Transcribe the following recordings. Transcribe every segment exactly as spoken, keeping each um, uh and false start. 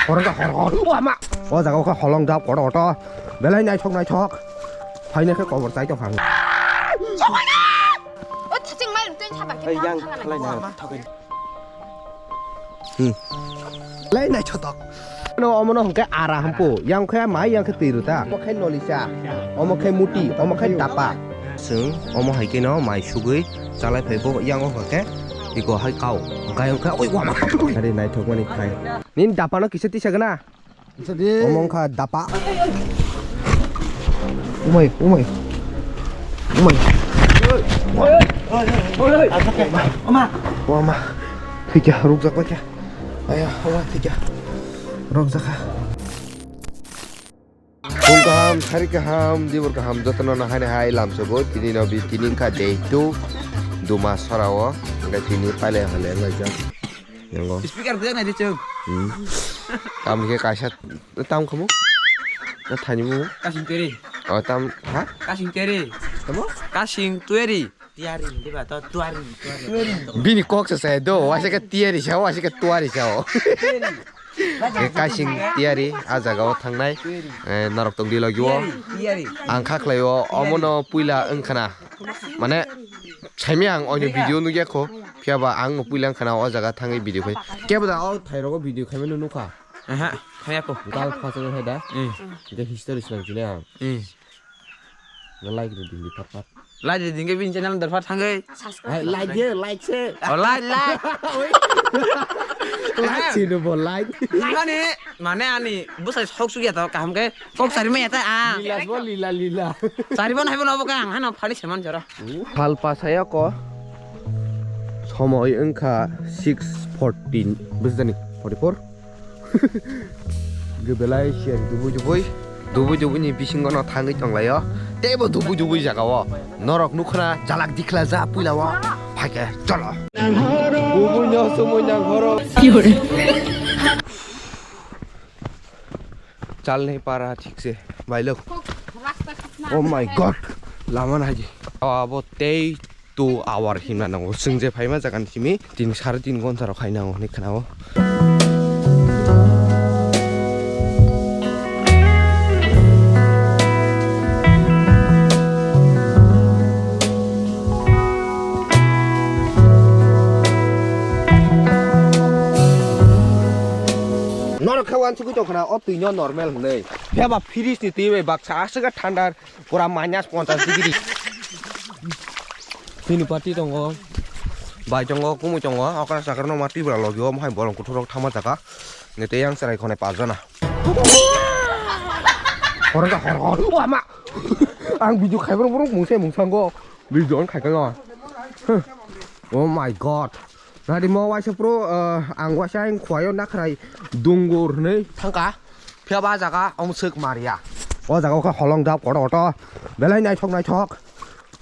Hor ka hor hor. O ama. O jaga o kha holong dap kotor kotor. Belai naithok naithok. Phaina khe kobor chai tong phang. O thaching mai twi thaba khe. Ei, yang khalai na thok. Hmm. Lai nai chotok. No, omono hwnkhe ara hampu. Yang khe mai, yang khe twi rwta. Omo khe nolisa. Omo khe muti. Omo khe dapa. Chwng omo hai khe no mai sugwi chalai phai bo yang o hwnkhe. Iko hai kau. Hwnkhe hwnkhe oi wama. Ari naithok mani khai. Nini dapa no kisa tisa gana. Omo wngkha dapa. Umai, umai. Umai. Wama. Thikya, rukjak baikya. Aya, wama thikya. Rukjakha. Phung kaham, sari kaham, dibor kaham, jotono no haini hai lamsogo. Tini no bi tini wngkha day two. Duma sorao. Hwnkhe tini pailai hole wnglaijak. Yango. Speaker kujak nai di chwng. Hmm. Tam khe kaisa tam khamu. Na thani mu. Kasing teri. Oh, tam, ha? Kasing teri. Tamo? Kasing teri. Tiari, di ba? To tuari, tuari. Bini kok se sai do, waisa khe tiari sao, waisa khe tuari sao. Khe kasing tiari, a jaga o thangnai. Eh, norok tong di logi o. Tiari, tiari. Ang kha khlai o, omo no puila wngkhana. Mane, saimi ang oini video nugya kho. Phiya ba ang no puila wngkhana o jaga thangwi video khai. Kebo da o thai rogo video khai mano nukha. Aha, khaya ko. Gal phaso khai da. Eh. Ge history swnam chini ang. Eh. Nge like ri ding di phat phat. Like ri ding ge bin channel dar phat thangwi. Hai, like ye, like se. Oh, like, like. Oi. Like se no bo, like. Mane, mane ani bwsai sok suk ya to kaham ke. Kok sari me ya ta a. Lila bo, lila, lila. Sari bon hai bo no bo kang, hano phari seman jora. Phalpa saya ko. Somoi wngkha six fourteen, bujani, forty-four. Ge belai siyan dubu dubui, dubu dubui ni bisingo no thangwi tonglaio. Teibo dubu dubui jaga o. Norok nukhna jalak dikla ja puila o. Phaikhe cholo. Bubui no sumui nang horo. Chalni para thik se, bailok. Oh my God, lama naidi. Abo tei two hour himna nango. Chwng je phaima jaga ni simi tin, sare tin ghonta rok khai nango hinwi khwnao. Norok khe uansugui tong khna, o twi no normal hwnwi. Phiya ba fridge ni twi bai baksa aswk thanda, pura minus ponchash degree. Chini party tongo, bai tongo, kumui tongo, okra sakra no ma twi bwla logi o, omo hai bolong kuthuk rok thangma jaga. Nge tei yang chwrai khonai pajana. Hor ka hor hor. O ama. Ang video khaibrok borok mungsa mungsa go. Video on khai ka no. Oh my God. Nadi mo waisa pro, eh, ang waisa ang khwayo nakhrai dungur hwnwi thangka. Phiya ba jaga omo swk maria. O jaga o kha holong dap kotor kotor. Belai naithok naithok.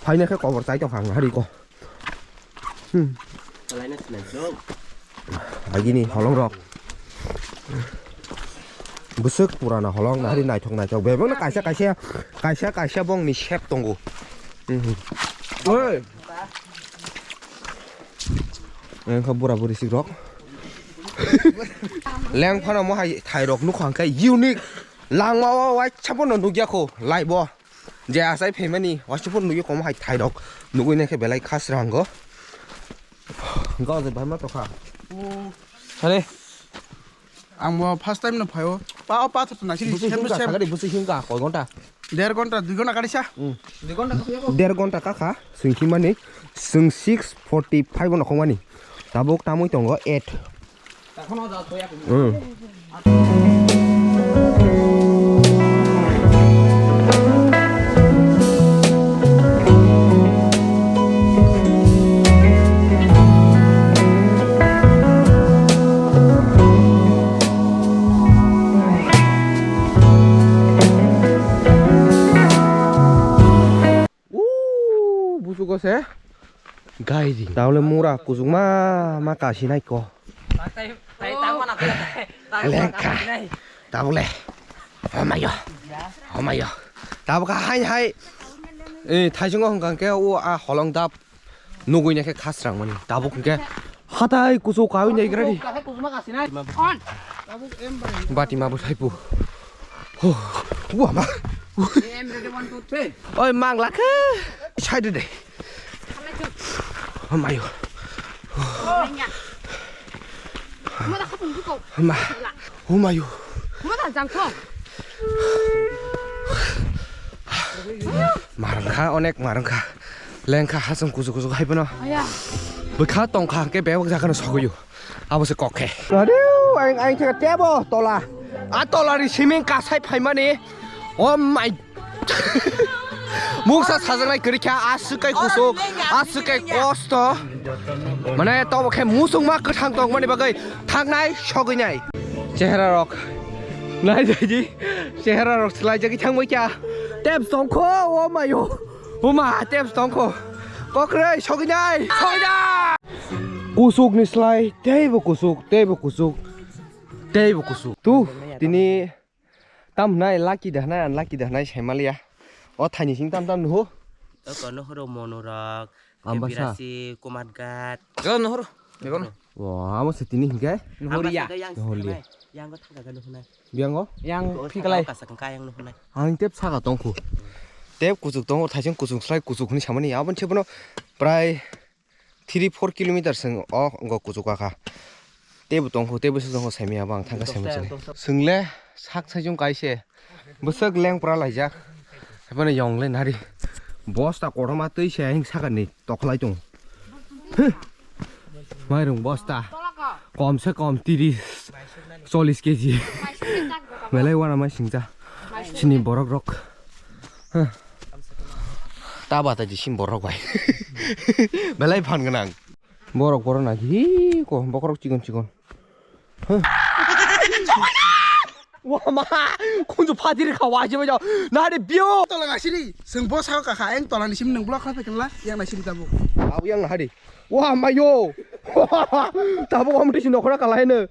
Phaina khe kobor chai tong phang hari ko. Hmm. Agini holong rok. Bwswk purana holong nahari naithok naithok. Bebak no kaisa kaisa, kaisa kaisa bongni sep tongo. Hmm. Oi. Engkha bura buri sikrok. Leng phano mo hai thairok nukha hwnkhe unique. Langma o waisa bono nukya kho live o. Je asai phaimani waisa bono nukya komo hai thairok. Nugui naikhe belai khasrango. Gao je bhai ma tokha. Hare. Ang bo first time no phaio. Pa, o pathor to naisini. Busi himka, sagari busi himka, koi ghonta? Der ghonta, dui ghonta kari sa. Hmm. Der ghonta kakha, swngkhi mani, swng six forty five no khongmani. Tabuk tamui tongo eight. Hmm. Ooh, busugo se. Gairi. Taule mura kusuk ma ma kasi nai ko. Lengkha. Tabule. Homayo. Homayo. Tabuka hai hai. Eh, thaichungo hongkang ke o a holong dap. Nugui naikhe khasrang mani. Tabuk hingke Hatai kuchuk kawi nai gradi. Bati ma bo thaipu. Ho, wa ma. Oi, mang lakhe. Side de. Mayo. Ma. Humayo. Marangkha, onek marangkha. Lengkha hasung kuchuk kuchuk hai bono. Aya. Bwkha tongkha hwnkhe bebak jakhano sogoyo. Abo se kok khe. Adio, ang, ang theka tebo tola. A tola ri siming kasai phaimani. Oh my. Mungsa sajaknai kwrwi kha, a swkai kusuk, a swkai kosto. Mane tobo khe musungma kwthang tongmani bagwi thangnai sogwinai. Chehera rok. Nai jaidi. Chehera rok swlai jagwi thangbai kha. Tep songkho, oh my oh. Huma, tep songkho. Kokrwi sogwinai. Sogwinai. Kusuk ni slai, teibo kusuk, teibo kusuk, teibo kusuk. Tu, tini tam hwnai lucky da hwnai, unlucky da hwnai saimaliya. O thaini sing tam tam nuhu. Oko nuhuru monurok, Ambasa. Birasi, Kumatgat. Yo nuhuru. Yo nuhuru. Wah, amo se tini hingke? Nuhuriya. Ambasa yang nuhuriya. Yang go thangka nuhunai. Biango? Yang phiklai. Kasa kangka yang nuhunai. Ang tep saka tongkhu. Tep kuchuk tongo, thaising kuchuk slai kuchuk hwnwi samani. Aboni se bono prai three four kilometer seng o go kuchuk kha. Tebo tongkho, tebo se tongkho saimaya bo ang thangkha saimaya chini. Swngle sak saichung kaise. Bwswk lengpra laijak. Haibano yong le nari. Bosta kotorma twi se ayang sakani tokhlai tong. Huh. Mairung bosta. Kom se kom tiris, chollis keji. Belai wana mai singcha. Chini borok rok. Huh. Ta bata di sim borok bai. Belai phan gwnang. Borok borok na hi ko bokrok chikon chikon. Huh. Wama, kunju phadir kha wa jeba jo. Na de bio. Tola ga siri, seng bo sa ka kha, eng tola ni sim nang blok kha pekla, yang na sim tabu. Abu yang na hari. Wah, mayo. Tabuk om tisi nokora kalaino.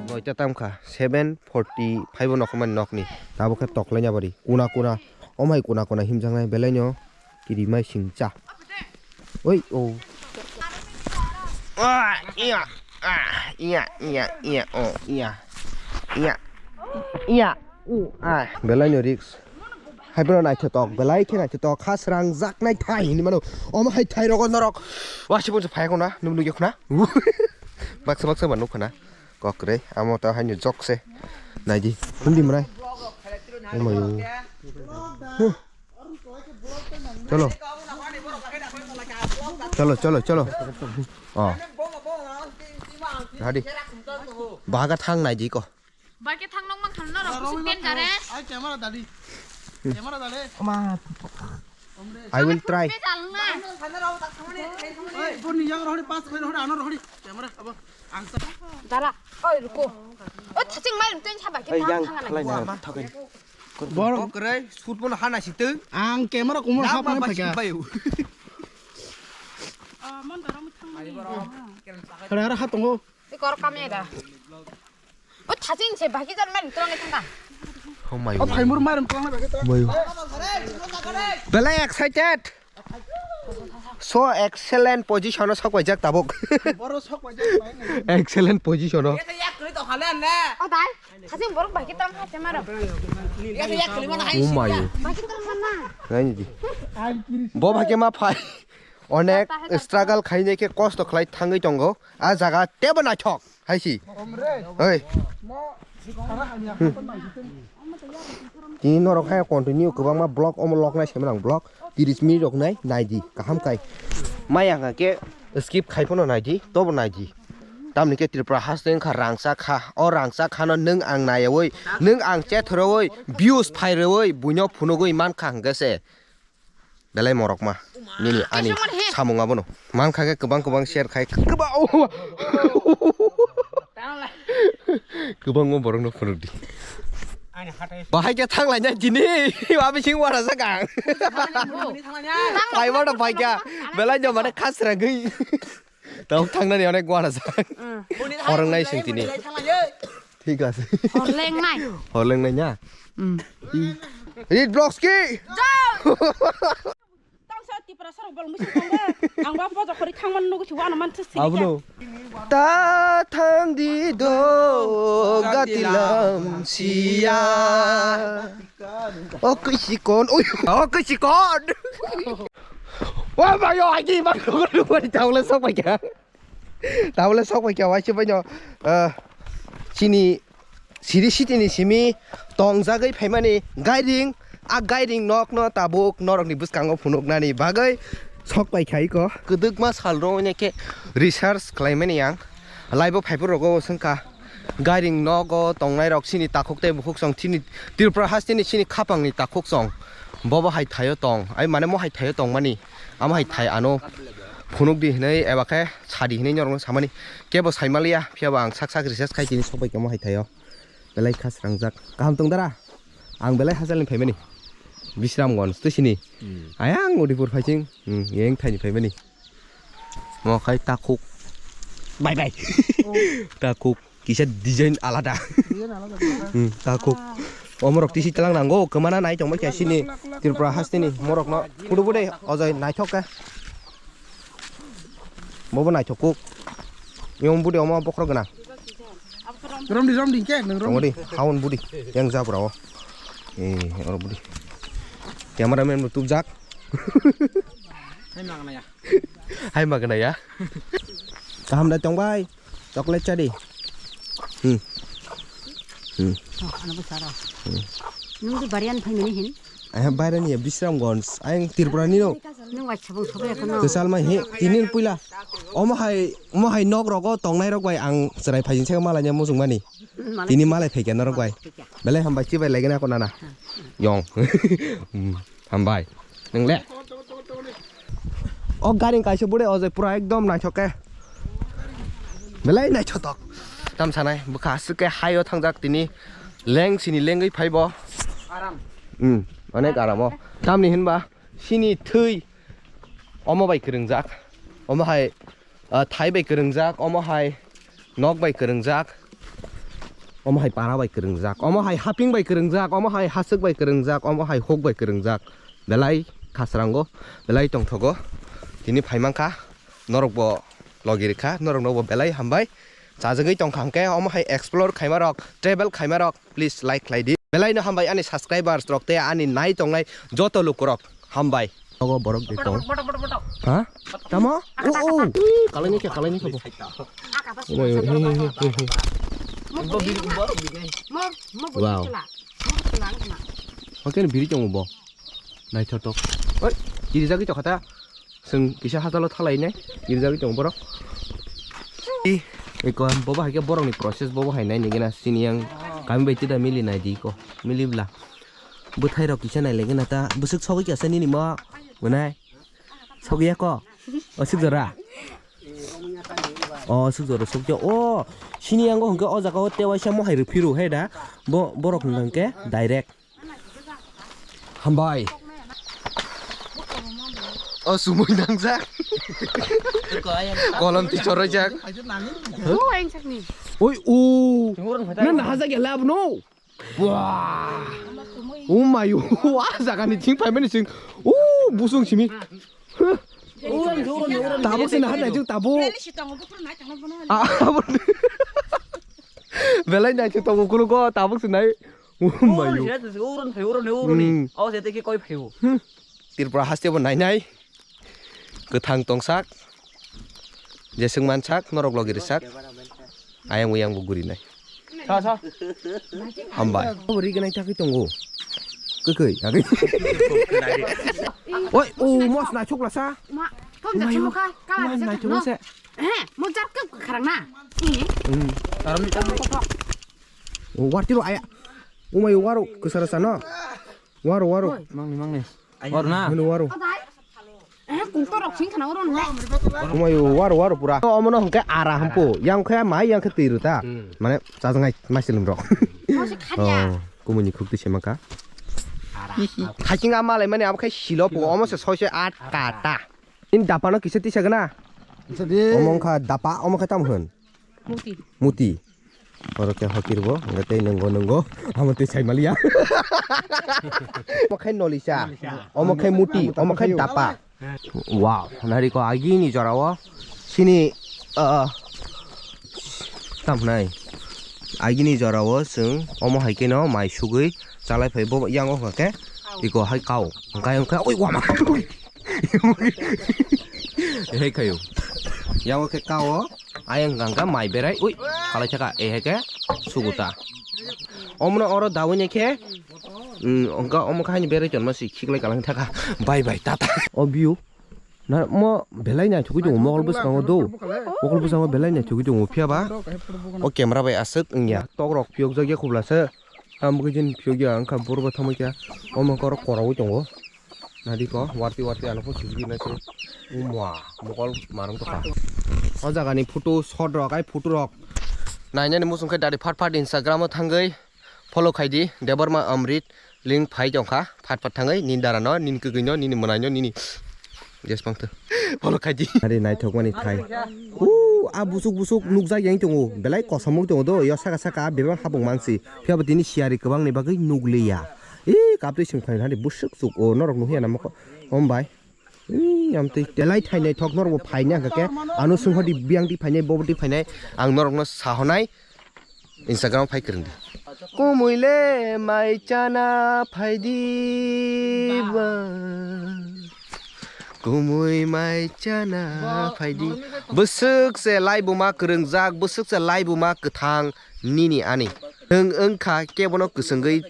Noita tamkha, seven forty five o nokmani nokni. Tabuk khe toklaina bari. Kuna kuna. Omai kuna kuna himjaknai belaino kirimai singcha. Oi o. Ah, iya. Ah, iya, iya, iya, oh, iya. Iya. Iya. U, ah. Belaino risk. Hai bono naithotok, belai khe naithotok, kha srangjaknai thai hinwi mano. Omo hai thai rogo norok. Wasi bo phai khona, nung nugya khona. Baksa baksa ba nuk khona. Kokre, amo ta haino jokse. Naidi, hundi mrai. Omayo. Huh. Cholo. Cholo, cholo, cholo. Oh. Hadi. Bahaga thang naidi ko. Bahaga thang nang mang khana rok, kusuk pen jare. Ai, camera dali. Camera dale. Oma. I will try. Oi, boni yang rohori, pas koi rohori, ano rohori. Camera, abo. Dara, oi, ruko. Oi, thaching mai rum ten chaba ke thang thang na. Bor kre, shoot bono hana situ. Ang camera kumur hap na phaka. Mon dara mu thang mai. Hara hara ha tongo. Kor kamera. O thaching se bagi jar mai rum tong thang. Oh my. O phaimur mai rum tong na bagi tong. Belai excited. So excellent position o sok paijak tabuk. Boro sok paijak bai. Excellent position o. Yak kri to khale anne. O dai. Thaching borok bagi tong ha chamaro. Yak yak kri mana hai. Oh my. Bagi tong mana. Nai di. Bo bagi ma phai. Onek struggle khainai khe kosto khlai thangwi tongo. A jaga tebo naithok. Haisi. Oi. Tini norok hai continue kwbangma vlog omo log nai saimanang vlog. Tiris minute rok nai naidi kaham kai. Maya hwnkha khe skip khai phano naidi, tobo naidi. Tamni khe Tripura haste wngkha rangchak kha. O rangchak khano nwng ang nayawi, nwng ang chethorowi, views phairowi, buino phunugwi mankha hwnkhe se. Belai morokma. Nini ani samung abono. Mankha khe kwbang kwbang share khai. Kwbang, oh. Kwbangma borokno phunukdi. Bahai khe thanglainai tini, abi sing wara sakang. Pai wara pai kha, belai no mane khasra gwi. Tau thangnani onek wara sak. Horong nai sing tini. Thik ase. Horleng nai. Horleng nai nya. Read blocks ki. Tangsa Tiprasa rok bol musi tongo. Ang ba pojo khori thangman nugo si wano man thus sini. Abono. Ta thang di do gatilam siya. O kisi kon, oi, o kisi kon. Wa ba yo agi ba ko ko ba tawle sok ba kya. Tabole sok bai kya waise bai no, ah, chini siri sitini simi tongjagwi phaimani gairing, a gairing nokno tabuk norokni bwskango phunuknani bagwi sok bai kha iko. Kwdwkma salrok wngya khe research khlaimani ang, laibo phaiphuru rogo swngkha gairing nogo tongnairok chini takhuk tei bukhuk chwng chini Tripura hasteni chini khapangni takhuk chwng bobo hai thaio tong, ai mane mo hai thaio tongmani, amo hai thai ano phunukdi hinwi eba khe sadi hinwi norokno samani. Kebo saimaliya, phiyaba ang sak sak research khai tini sokbai kamo hai thaio. Belai kha srangjak. Kaham tong dara? Ang belai hajalni phaimani. Bisramganj twisini. Hmm. Ayang Udaipur phaising. Hmm, yeng thaini phaimani. Mo khai takhuk. Bye bye. Oh. Takhuk. Kisa design alada. Design alada, alada. Hmm, takhuk. Ah. Omorok tisi talang nango, kemana nai tongbai kha sini. Tripura hasteni, morokno. Kudu bude, ojai naithok khe. Bobo naithok kuk. Yung budi omo bokhorok gana. Romdi, romdi, ke, nung romdi. Tongodi, haun budi. Yang jabra o. Eh, oro budi. Cameraman bo tubjak. Hai magana ya. Hai magana ya. Kaham da tongbai. Chocolate chadi. Hmm. Hmm. Oh, ano besara. Hmm. Nung di barian phaimani hin? Ayang bairani ya Bisramganj. Ayang Tripura ni no. Nung wai sabung sabai akhano. Kesal mai he. Tinin puila. Omo hai, omo hai nok rogo tongnai rok bai ang chwrai phaijin se malai nya mujung mani. Hmm, malai. Tini malai phaikya norok bai. Phaikya. Belai hambai chibai lagina ko nana. Hmm. Yong. Hmm. Hambai. Nung le. O gari kaisa bude o je pura ekdom naithok khe. Belai naithotok. Tam sanai bwkha aswk khe haio thangjak tini leng sini lengwi phaibo. Aram. Hmm, onek aram o. Tamni hinba sini thwi omo bai kwrwngjak. Omo hai, ah, thai bai kwrwngjak, omo hai nok bai kwrwngjak, omo hai para bai kwrwngjak, omo hai haping bai kwrwngjak, omo hai haswk bai kwrwngjak, omo hai huk bai kwrwngjak. Belai khasrango, belai tongthogo. Tini phaimankha, norokbo logi rikha, noroknobo belai hambai. Chajagwi tongkha hwnkhe, omo hai explore khaimarok, travel khaimarok, please like khlai di. Belai no hambai ani subscribers rok tei ani nai tongnai joto lukurok. Hambai. Ogo borok de tong. Ha? Tamo? O, o. Kalai ni khe, kalai ni khe bo. Oi, oi, oi, oi, oi. Wow. Oke, biri tongo bo. Naithotok. Oi, kiri jagwi tokha ta. Chwng kisa hachalo thalai nai, kiri jagwi tongo borok. I, eko bobo hai khe borokni process bobo hai nai nigena sini yang kami bai tida mili nai di ko, mili bla. Bwthai rok kisa nai lengena ta, bwswk sogwi kasa nini mo, mwnai. Sogwi ya ko? O suk jora. O suk jora suk ja. O sini yango hwnkhe o jaga o tewaisa mohai rw phiru he da. Bo borok hwnkhe direct. Hambai. O sumui nangjak. Kolom tichor rojak. Oi, o. Nang hajak ya lab no. Wah. Oh my, oh, ah, jaga ni ching pai mani ching. Oh, busung simi. Tabuk se na hajak tabuk. Ah, belai nai tabuk kulo ko tabuk se nai. Oh my, oh. Uron phai, uron, uron. Hmm. Aw se te ki koi phai. Hmm. Tripura haste bo nai nai. Kwthang tongsak. Jeswk mansak, norok logi rwsak. Ayang uyang bo guri nai. Sa, sa. Hambai. Bo ri ganai thakwi tongo. Kwkwi, agwi. Oi, o mos na chukla sa. Ma, kom da chimo kha, kala ma bisa na chimo no. Se. Eh, mo jar kap kharang na. Hmm. Tarom ni tarom. O warti ro aya. Umai waro kusara sa no. Waro, waro. Mangni, mangni. Waro na. Mano waro. Eh, kung to rok sing khana waro na. Umai waro, waro pura. Omo no hwnkhe ara hampu. Yang khe mai yang khe twi rw ta. Hmm. Mane chajangai maiselim rok. Mo se khanya. Oh. Umuni khuk twi sema ka. Hihi. Haiking a malai mani abo khai silo po, omo se soi soi at kata. In dapa no kisa tisa gana. Kisa di. Omo wngkha dapa, omo khai tamo hwn. Muti. Muti. Oro khe hokir bo, hwnkhe tei nwngo, nwngo. Amo tei sai maliya. Omo khai nolisa. Nolisa. Omo khai muti, omo khai dapa. Wow, nari ko agini jora o. Sini, ah, tam nai. Agini jora o chwng omo hai keno mai sugwi chalai phai bo yang o khe. Iko hai kao. Hwnkhe, hwnkhe, oi, wama. Hei khayo. Yang o khe kao. Ayang gangga mai berai, ui, kalai thaka, eh, heke, suguta. Omno oro dawi ne khe, mm, ongka omo khaini berai tonma si khiklai kalang thaka, bye bye, tata. O view, na mo belai naithugwi tongo, mokol bwskango do, mokol bwskango belai naithugwi tongo, phiya ba, o camera bai aswk wngya, tok rok phiyok jak ya khubla se, tamo khe jin phiyok ya, wngkha boro bo thamo khe, omo khe oro koraui tongo. Nadi ko, warti warti ano pho sujui nai se. Umwa, mokol marung tokha. O jaga ni photo shot rok, ai photo rok. Nainani muchung khe dari phat phat Instagram o thangwi follow khai di, Debbarma Amrit link phai tongkha. Phat phat thangwi nini dara no, nini kwgwi no, nini mwnai no, nini ges pang tho. Follow khai di. Ari naithok mani thai. U, a busuk busuk nukjak yang tongo. Belai kosom tongo do. Yo saka saka bebak hapung mangsi. Phiya bo tini siyari kwbang ni bagwi nukliya. Ee, kapri sing phai nani busuk suk o norok nuhi anamoko. Om bai. Ee, amtwi telai thainai thok norok bo phainai hwnkhe. Ano sungho di biyang di phainai, bobo di phainai. Ang norokno sahonai Instagram phai kwrwng di. Kumui le mai chana phai di ba. Kumui mai chana phai di. Bwswk se laibuma kwrwngjak, bwswk se laibuma kwthang nini ani. Nwng wngkha kebono kwchwngwi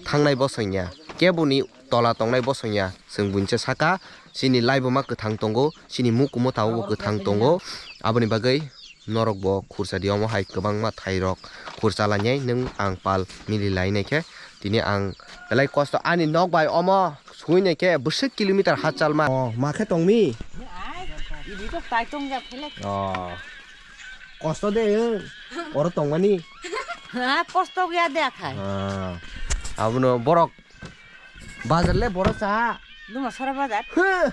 thangnai bosongya, keboni tola tongnai bosongya. Chwng buinsa saka, chini laibuma kwthang tongo, chini mukumo tabukbo kwthang tongo. Aboni bagwi norok bo khursa di omo hai kwbangma thairok khursa lainai nwng ang pal mili lainai khe. Tini ang belai kosto ani nok bai omo sui nai khe bwswk kilometer hachal ma. Oh, ma khe tongmi? Ai, ibi to tai tong jak phele. Oh. Kosto de, eh, oro tongmani. Ha, kosto ya de akhai. Ah, abono borok bazar le borok cha. Duma sora bazar. He.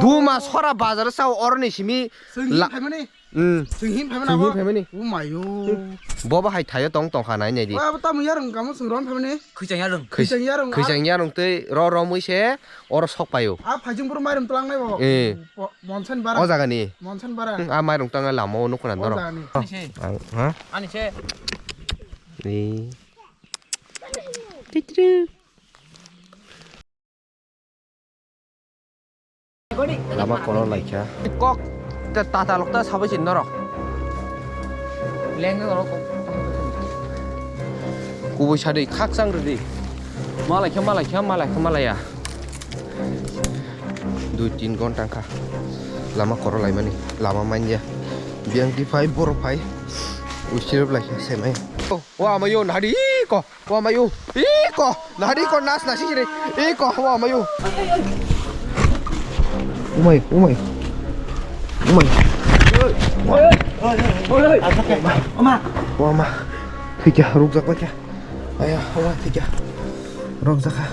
Duma sora bazar sa oroni simi. Senghi la-, phaimani. Hmm. Senghi phaimani. Senghi phaimani. O mayo. Bobo hai thayo tong tong kha nai nai di. Abo tamo yarung kamo sengron phaimani. Khwichang yarung. Khwichang yarung. Khwichang yarung tei ro ro mui se oro sok payo. A phaijing buru mairum tlang nai bo. Eh. Monsan bara. O jaga ni. Monsan bara. Hmm, a mairung tang lama o nukuna norok. O jaga ni. Ani se. Ang, ha? Ani se. Ni. Titri. Lama kono laikha. Kok ta tata lokta sabai sin norok. Leng norok. Kubui sadui khakchang ridi. Malaikha, malaikha, malaikha, malaya. Dui tin ghonta wngkha lama koro laimani, lama manya. Biyang di phai, borok phai, usirop lai khe semai. O, o amayo, nadi ko, o amayo, iko, nadi ko, nas nasi siri, iko, o amayo. Umai, umai, umai. Oma, oma, thikya, rukjak laikya. Aya, oma, thikya, rukjak kha.